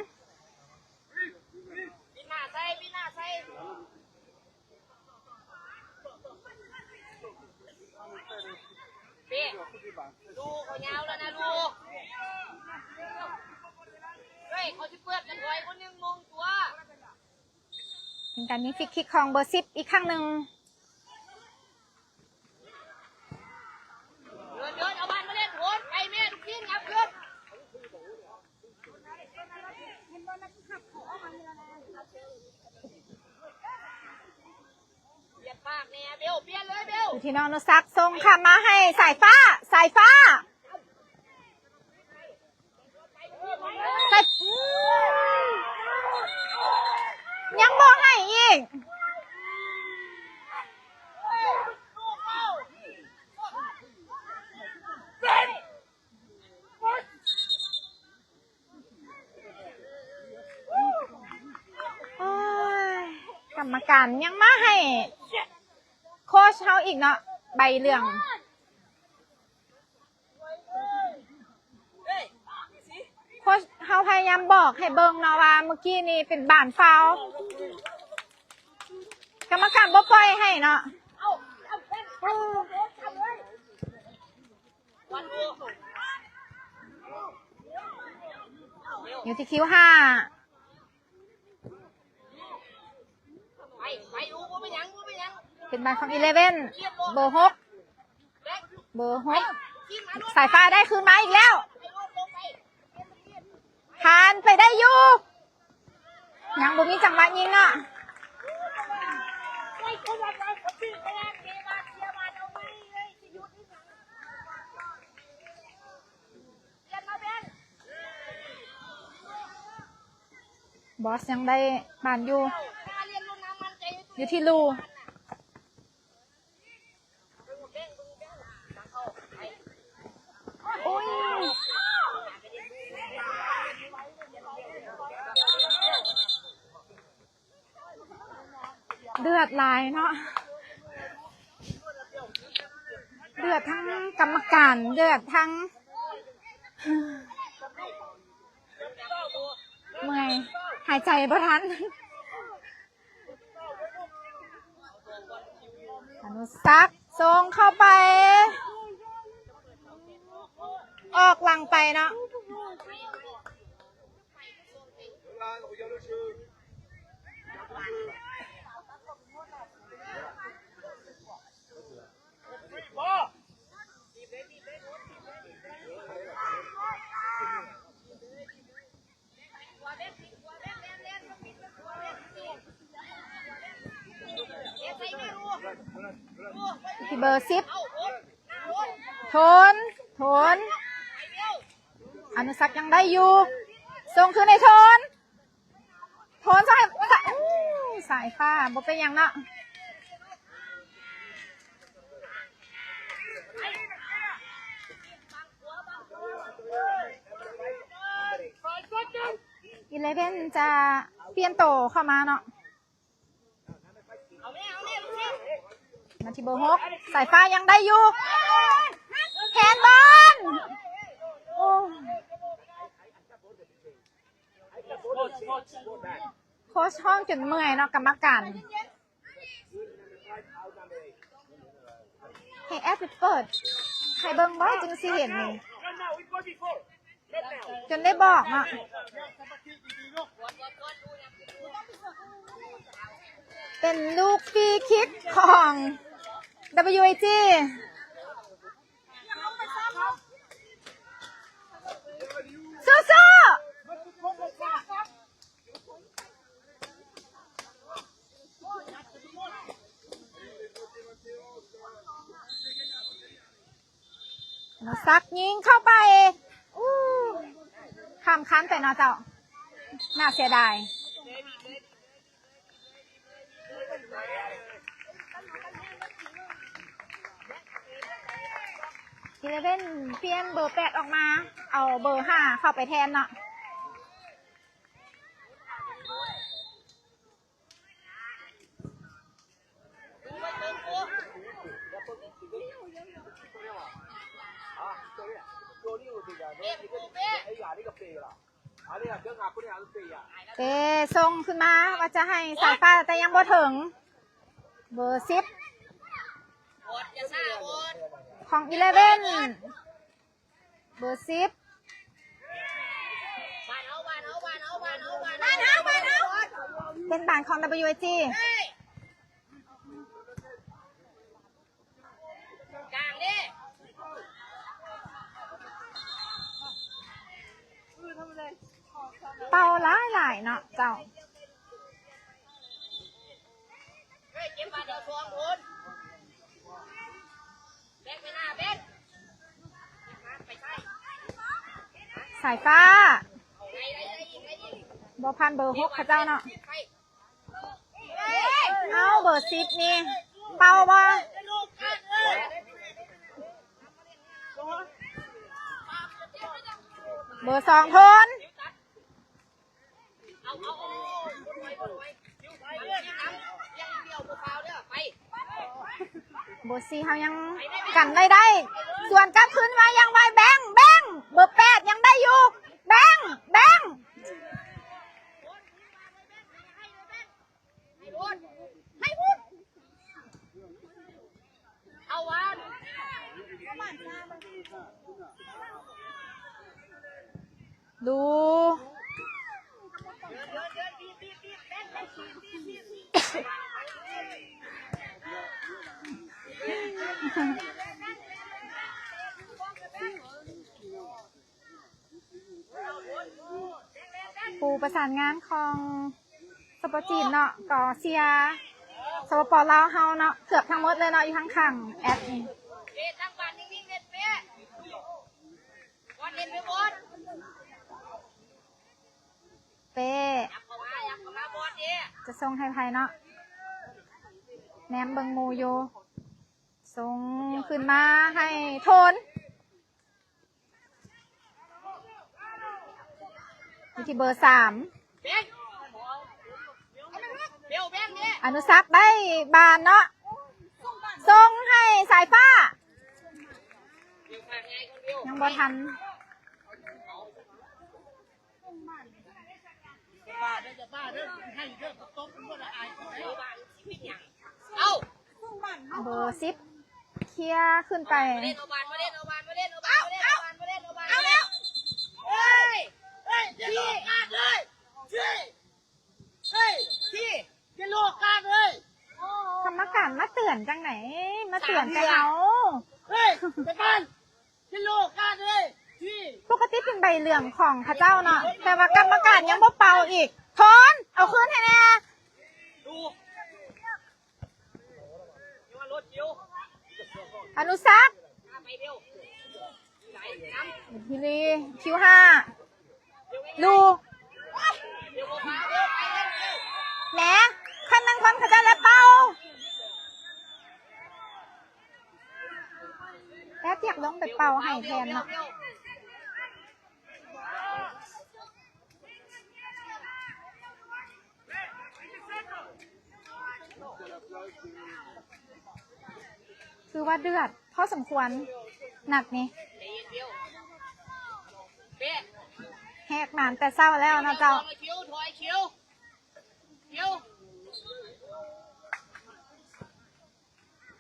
ເປັນການຍິງຟຣີຄິກຂອງເບີສິບອີກຄັ້ງໜຶ່ງ. ຢູ່ທີ່ນ້ອງອະນຸສັກ ສົ່ງຂ້າມມາໃຫ້ສາຍຟ້າ ສາຍຟ້າ. ໃສ່ ອືມ ຍັງບໍ່ໃຫ້ອີກ. ໂອ້ຍ ກຳມະການຍັງມາໃຫ້ໂຄດເຮົາອີກເນາະ ໃບເຫຼືອງ. ໂຄດເຮົາພະຍາຍາມບອກໃຫ້ເບິ່ງເນາະວ່າ ເມື່ອກີ້ນີ້ເປັນບານຟາວ ກຳມະການບໍ່ປ່ອຍໃຫ້ເນາະ. ຢູ່ທີ່ຄິວຫ້າ ເປັນບານຂອງອີເລເວັນ ເບີຫົກ ເບີຫົກ ສາຍຟ້າໄດ້ຄືນມາອີກແລ້ວ ຜ່ານໄປໄດ້ຢູ່ ຍັງບໍ່ມີຈັງຫວະຍິງເນາະ. ບອສຍັງໄດ້ບານຢູ່ ຢູ່ທີ່ລູ. ໂອ້ຍ ເດືອດຫຼາຍເນາະ ເດືອດທັງກຳມະການ ເດືອດທັງ ເມື່ອຍ ຫາຍໃຈບໍ່ທັນ. ອະນຸສັກ ສົ່ງເຂົ້າໄປ ອອກຫຼັງໄປເນາະ. ທີ່ເບີສິບ ໂທນ ໂທນ ອະນຸສັກຍັງໄດ້ຢູ່ ສົ່ງຄືນໃຫ້ໂທນ. ໂທນໃສ່ ໂອ້ ສາຍຟ້າ ບໍ່ເປັນຫຍັງເນາະ. ອີເລເວັນຈະປ່ຽນໂຕເຂົ້າມາເນາະ. ມາທີ່ເບີຫົກ ສາຍຟ້າຍັງໄດ້ຢູ່ ແຮນບອນ ໂອ້. ໂຄດຮ້ອງຈົນເມື່ອຍເນາະ ກຳມະການ ໃຫ້ແອັດໄປເປີດໃຫ້ເບິ່ງບໍ່ ຈຶ່ງຊິເຫັນ ຈົນໄດ້ບອກເນາະ. ເປັນລູກຟຣີຄິກຂອງ WAG. ສູ້ໆ ສັກຍິງເຂົ້າໄປ ອູ້ ຂ້າມຄັນໄປເນາະເຈົ້າ ໜ້າເສຍດາຍ. อีเลฟเว่น เปลี่ยนเบอร์แปดออกมา เอาเบอร์ห้าเข้าไปแทนเนาะ เตะส่งขึ้นมาว่าจะให้สายฟ้า แต่ยังบ่ถึง เบอร์สิบ ของอีเลฟเว่น เบอร์สิบ เป็นบานของ ดับเบิลยูเอจี เป่าหลายๆ เนาะเจ้า สายฟ้า บ่ผ่านเบอร์หกเขาเจ้าเนาะ เอ้า เบอร์สิบนี่ เป่าบ่ เบอร์สองทน เบอร์สี่เฮายังกันไว้ได้ สวนกลับคืนมายังไว แบงค์ แบงค์ เบอร์แปดยังได้อยู่ แบงค์ แบงค์ ดู ผู้ประสานงานของสปปจีนเนาะ ก็เชียร์ สปปลาว เฮาเนาะ เกือบทั้งหมดเลยเนาะ อยู่ข้างๆ แอดนี่ เป้ จะส่งให้ไผเนาะ แนมเบิ่งหมู่อยู่ ส่งขึ้นมาให้โทน อยู่ที่เบอร์สาม อนุสักได้บานเนาะ ส่งให้สายฟ้า ยังบ่ทัน เบอร์สิบ เคลียร์ขึ้นไป เอาแล้ว เอาแล้ว เฮ้ย เฮ้ย อย่าโลกาดเลย เฮ้ย พี่ อย่าโลกาดเลย กรรมการมาเตือนจังไหน มาเตือนแต่เฮา เฮ้ย จัดการ ปกติเป็นใบเหลืองของเขาเจ้าเนาะ แต่ว่ากรรมการยังบ่เป่าอีก โทน เอาคืนให้แน่ อนุสัก ทีนี้ คิวห้า ลู แหม คันนั้นคนเขาจะแล้วเป่า แป๊บเดียวลงไปเป่าให้แทนเนาะ คือว่าเดือดพอสมควร นัดนี้ แหกหมานแต่เช้าแล้วเนาะเจ้า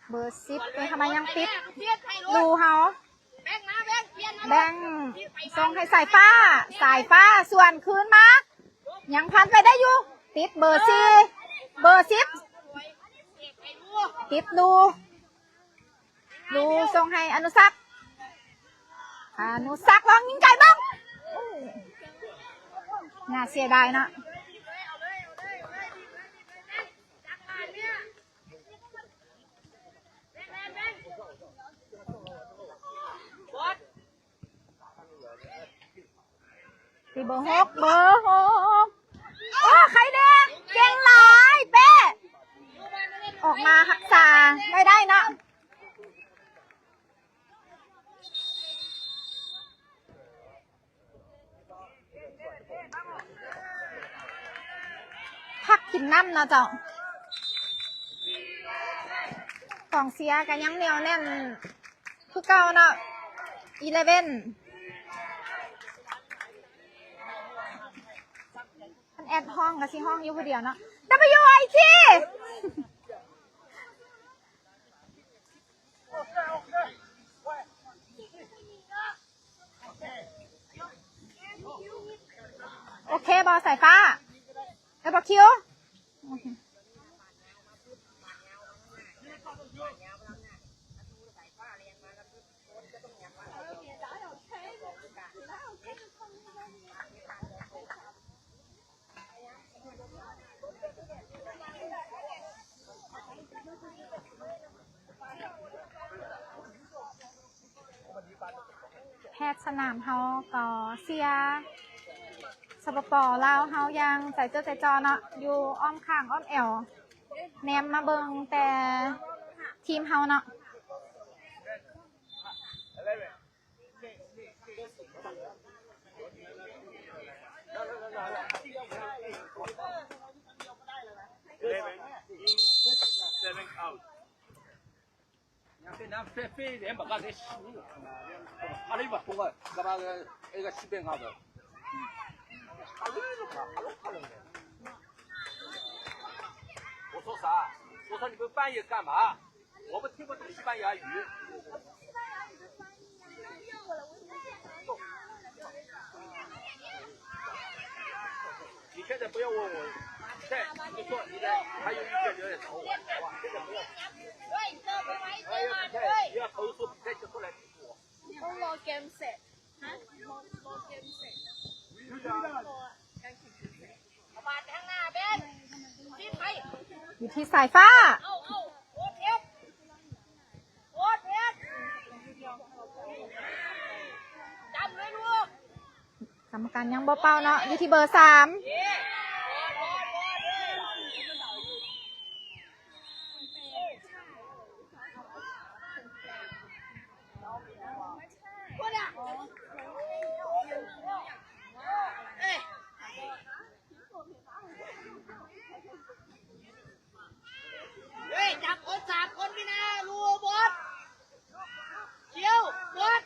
เบอร์สิบ เป็นทำไมยังติด ลูเฮา แบงค์ส่งให้สายฟ้า สายฟ้าสวนคืนมา ยังพันไปได้อยู่ ติดเบอร์สี่ เบอร์สิบ ติดลู ลูส่งให้อนุสัก อนุสักลองยิงไกลบ้าง น่าเสียดายเนาะ ที่เบอร์หก เบอร์หก โอ้ ไข่แดง เก่งหลาย เป้ ອອກມາຮັກສາໄວ້ໄດ້ເນາະ. ພັກກິນນ້ຳເນາະເຈົ້າ. ກອງເຊຍກໍຍັງໜຽວແໜ້ນຄືເກົ່າເນາະ ອີເລເວັນ. ຄັນແອັດຮ້ອງກໍຊິຮ້ອງຢູ່ຜູ້ດຽວເນາະ WIT. ໂອເຄບໍ່ ສາຍຟ້າ? ເອີ ບໍ່ຄິວ. ແພດສະໜາມເຮົາກໍເຊຍ ສປປ ລາວເຮົາຢ່າງໃຈຈົດໃຈຈໍ່ເນາະ ຢູ່ອ້ອມຂ້າງອ້ອມແອວ ແນມມາເບິ່ງແຕ່ທີມເຮົາເນາະ. Eleven in, seven out. 我说啥？我说你们半夜干嘛？ 我们听不懂西班牙语。你现在不要问我，你在，你说你在，还有意见留言找我，好吧？现在不要。还有比赛，你要投诉比赛就过来投诉我。 ຢູ່ທີ່ສາຍຟ້າ ກຳມະການຍັງບໍ່ເປົ່າເນາະ ຢູ່ທີ່ເບີສາມ. ເຮີ້ຍ ຈັບຄົນສາມຄົນນີ້ນະ ລູກ ບົດ ຂຽວ ບົດ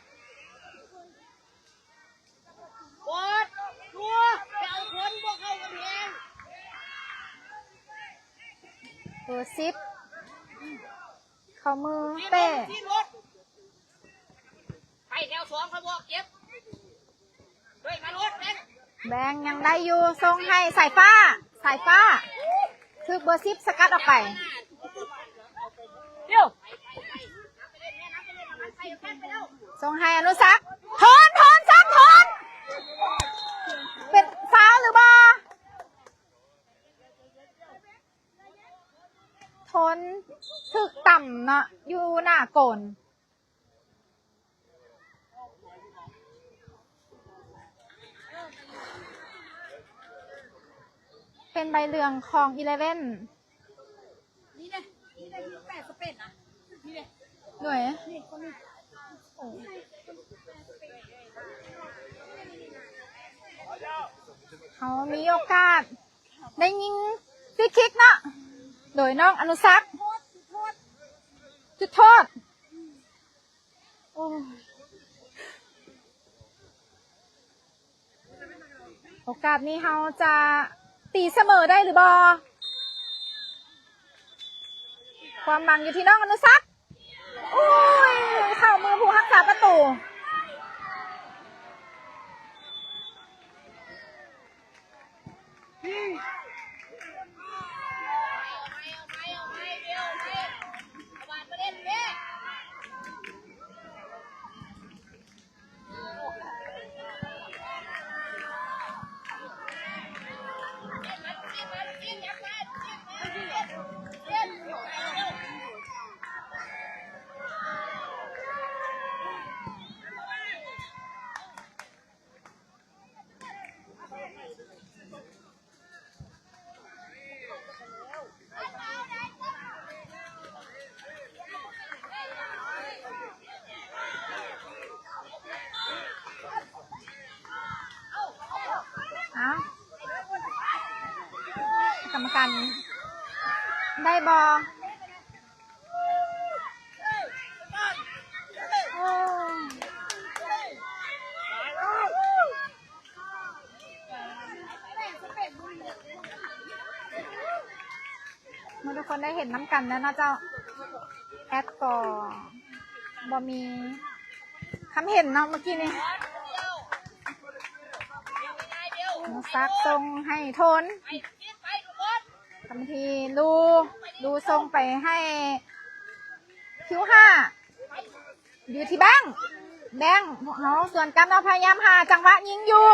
ບົດ ລູກ ໄປເອົາຄົນບໍ່ເຂົ້າກຳແພງ. ເບີສິບ ເຂົ້າມືເປ້ ໄປແຖວສອງ ຂ້ອຍບອກເຈັບ ເຮີ້ຍ ມາໂລດ ແບງ ແບງຍັງໄດ້ຢູ່ ສົ່ງໃຫ້ສາຍຟ້າ ສາຍຟ້າ ຖືກເບີສິບສະກັດອອກໄປ ສົ່ງໃຫ້ອະນຸສັກ ໂທນ ໂທນ ຊ້ຳ ໂທນ ເປັນຟາວຫຼືບໍ່? ໂທນຖືກຕຳເນາະ ຢູ່ໜ້າໂກນ ເປັນໃບເຫຼືອງຂອງອີເລເວັນ. ນີ້ເດ້ ນີ້ເດ້ ແປດສະເປນນະ ນີ້ເດ້ ໂດຍ ນີ້ຄົນນີ້ ເຮົາມີໂອກາດໄດ້ຍິງຟຣີຄິກເນາະ ໂດຍນ້ອງອະນຸສັກ ຈຸດໂທດ ໂອ້ຍ ໂອກາດນີ້ເຮົາຈະຕີສະເໝີໄດ້ຫຼືບໍ່? ຄວາມຫວັງຢູ່ທີ່ນ້ອງອະນຸສັກ ໂອ້ຍ ເຂົ້າມືຜູ້ຮັກສາປະຕູ. ກັນ ໄດ້ບໍ່? ໂອ້ ເມື່ອທຸກຄົນໄດ້ເຫັນນຳກັນແລ້ວເນາະເຈົ້າ, ແອັດກໍບໍ່ມີຄຳເຫັນເນາະເມື່ອກີ້ນີ້. ອະນຸສັກສົ່ງໃຫ້ໂທນ, ກັບມາທີ່ລູ, ລູສົ່ງໄປໃຫ້ຄິວຫ້າ ຢູ່ທີ່ແບງ, ແບງ ເຮົາສວນກັບເນາະ, ພະຍາຍາມຫາຈັງຫວະຍິງຢູ່.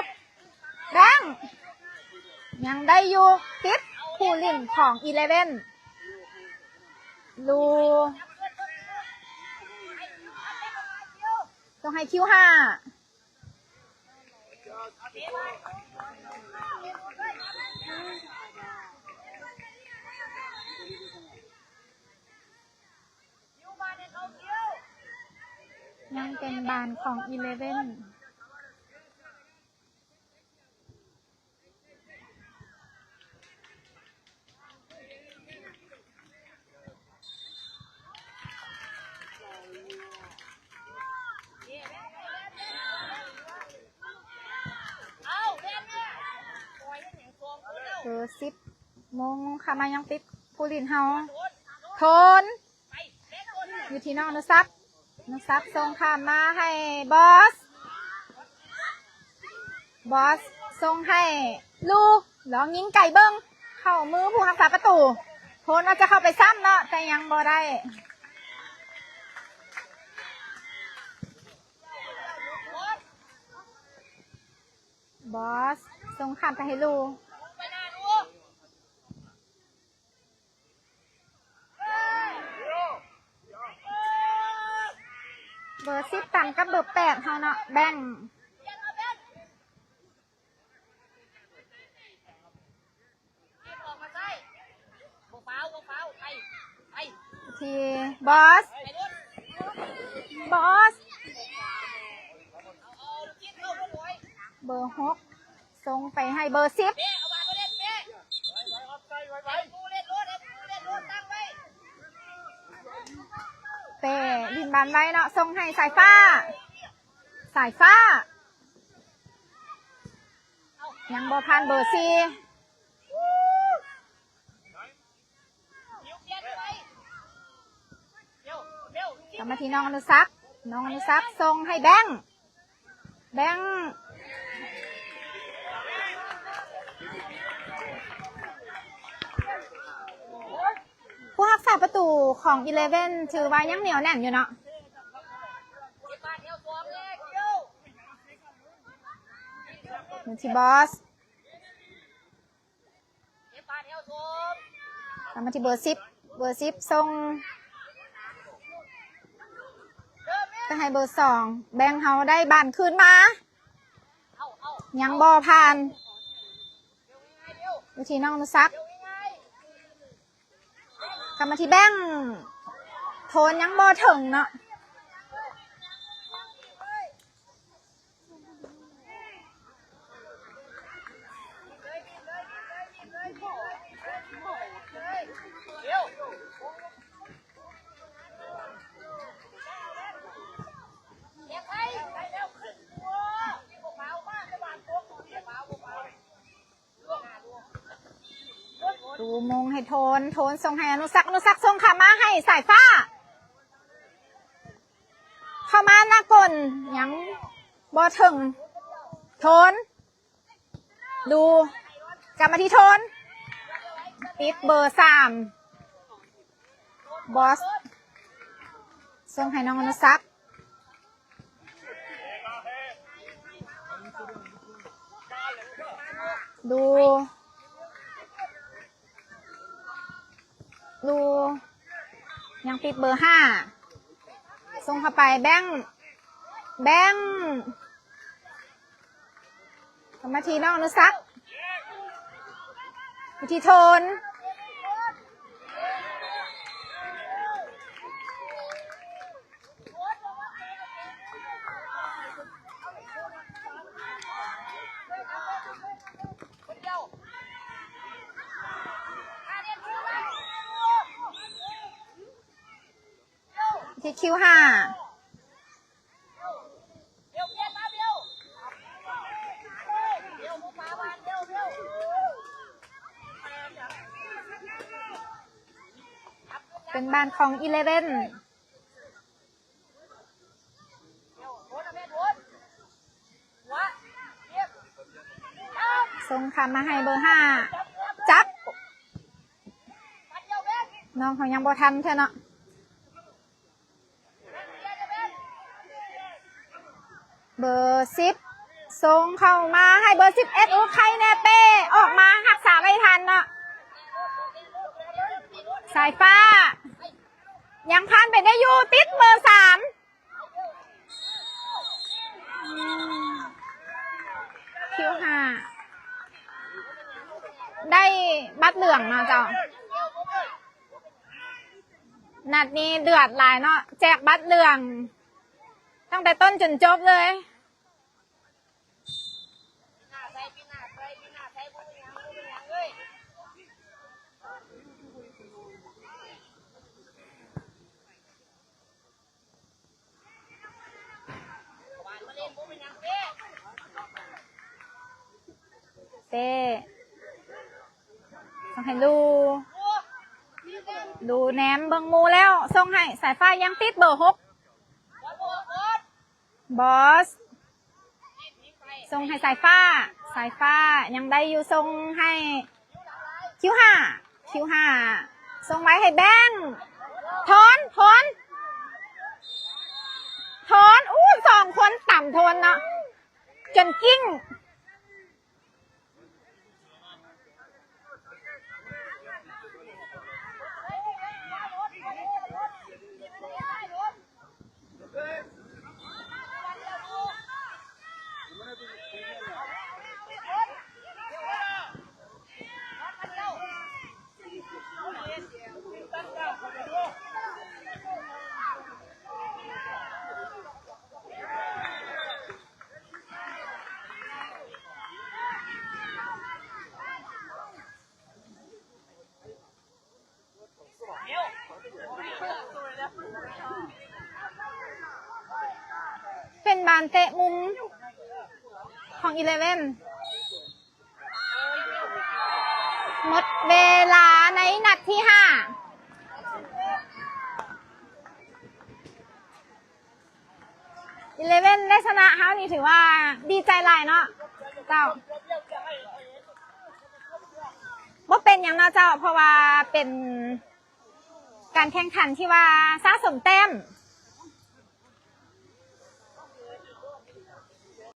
ແບງ ຍັງໄດ້ຢູ່, ຕິດຜູ້ຫຼິ້ນຂອງອີເລເວັນ. ລູ ສົ່ງໃຫ້ຄິວຫ້າ. ຍັງເປັນບານຂອງອີເລເວັນ. ເບີສິບ ມົງເຂົ້າມາຍັງຕິດຜູ້ຫຼິ້ນເຮົາ ໂທນ ຢູ່ທີ່ນ້ອງອະນຸສັກ, ອະນຸສັກສົ່ງຂ້າມມາໃຫ້ບອສ, ບອສສົ່ງໃຫ້ລູ, ລອງຍິງໄກເບິ່ງ ເຂົ້າມືຜູ້ຮັກສາປະຕູ. ໂທນວ່າຈະເຂົ້າໄປຊ້ຳເນາະ ແຕ່ຍັງບໍ່ໄດ້. ບອສສົ່ງຂ້າມໄປໃຫ້ລູ. ເບີສິບຕັນກັບເບີແປດເຮົາເນາະ ແບ່ງ. ທີ່ບອສ, ບອສ, ເບີຫົກ ສົ່ງໄປໃຫ້ເບີສິບ. ເປ້ຫຼິ້ນບານໄວເນາະ, ສົ່ງໃຫ້ສາຍຟ້າ, ສາຍຟ້າ ຍັງບໍ່ຜ່ານເບີສີ່. ກັບມາທີ່ນ້ອງອະນຸສັກ, ນ້ອງອະນຸສັກສົ່ງໃຫ້ແບງ, ແບງ. ຜູ້ຮັກສາປະຕູຂອງອີເລເວັນຖືວ່າຍັງໜຽວແໜ້ນຢູ່ເນາະ. ມາທີ່ບອສ, ເອົາມາທີ່ເບີສິບ, ເບີສິບສົ່ງໄປໃຫ້ເບີສອງ, ແບ່ງເຮົາໄດ້ບານຄືນມາ, ຍັງບໍ່ຜ່ານ ຢູ່ທີ່ນ້ອງອະນຸສັກ. ກັບມາທີ່ແບ່ງ, ໂທນຍັງບໍ່ເຖິງເນາະ. ຕູມົງໃຫ້ໂທນ, ໂທນສົ່ງໃຫ້ອະນຸສັກ, ອະນຸສັກສົ່ງຂ້າມມາໃຫ້ສາຍຟ້າ, ເຂົ້າມາໜ້າກົ້ນ ຍັງບໍ່ເຖິງ. ໂທນ ດູ ກັບມາທີ່ໂທນ, ຕິດເບີສາມ. ບອສ ສົ່ງໃຫ້ນ້ອງອະນຸສັກ. ດູ ດູ ຍັງຕິດເບີຫ້າ, ສົ່ງເຂົ້າໄປ ແບ່ງ ແບ່ງ ກັບມາທີ່ນ້ອງອະນຸສັກ, ມາທີ່ໂທນ. ທີ່ຄິວຫ້າ ເປັນບ້ານຂອງອີເລເວັນ. ສົ່ງຂ້າມມາໃຫ້ເບີຫ້າ ຈັບ ນ້ອງເຂົາຍັງບໍ່ທັນເທື່ອເນາະ. ເບີສິບ ສົ່ງເຂົ້າມາໃຫ້ເບີສິບເອັດ ໂອ້ ໄຄແນ່ເປ້ ອອກມາຮັກສາໄວ້ທັນເນາະ. ສາຍຟ້າ ຍັງຜ່ານໄປໄດ້ຢູ່ ຕິດເບີສາມ ຄິວຫ້າ ໄດ້ບັດເຫຼືອງເນາະເຈົ້າ. ນັດນີ້ເດືອດຫຼາຍເນາະ ແຈກບັດເຫຼືອງຕັ້ງແຕ່ຕົ້ນຈົນຈົບເລີຍ. ເປ້ ສົ່ງໃຫ້ລູ ລູແນມເບິ່ງໝູ່ແລ້ວ ສົ່ງໃຫ້ສາຍຟ້າ ຍັງຕິດເບີຫົກ ບອສ ສົ່ງໃຫ້ສາຍຟ້າ ສາຍຟ້າຍັງໄດ້ຢູ່ ສົ່ງໃຫ້ຄິວຫ້າ ຄິວຫ້າ ສົ່ງໄວ້ໃຫ້ແບງ ທອນ ທອນ ທອນ ອູ້ ສອງຄົນຕຳທອນເນາະ ຈົນກິ້ງ. ເປັນບານເຕະມຸມຂອງອີເລເວັນ. ໝົດເວລາໃນນັດທີຫ້າ ອີເລເວັນໄດ້ຊະນະເຮົານີ້ ຖືວ່າດີໃຈຫຼາຍເນາະເຈົ້າ. ບໍ່ເປັນຫຍັງເນາະເຈົ້າ ເພາະວ່າເປັນການແຂ່ງຂັນທີ່ວ່າສະສົມແຕ້ມ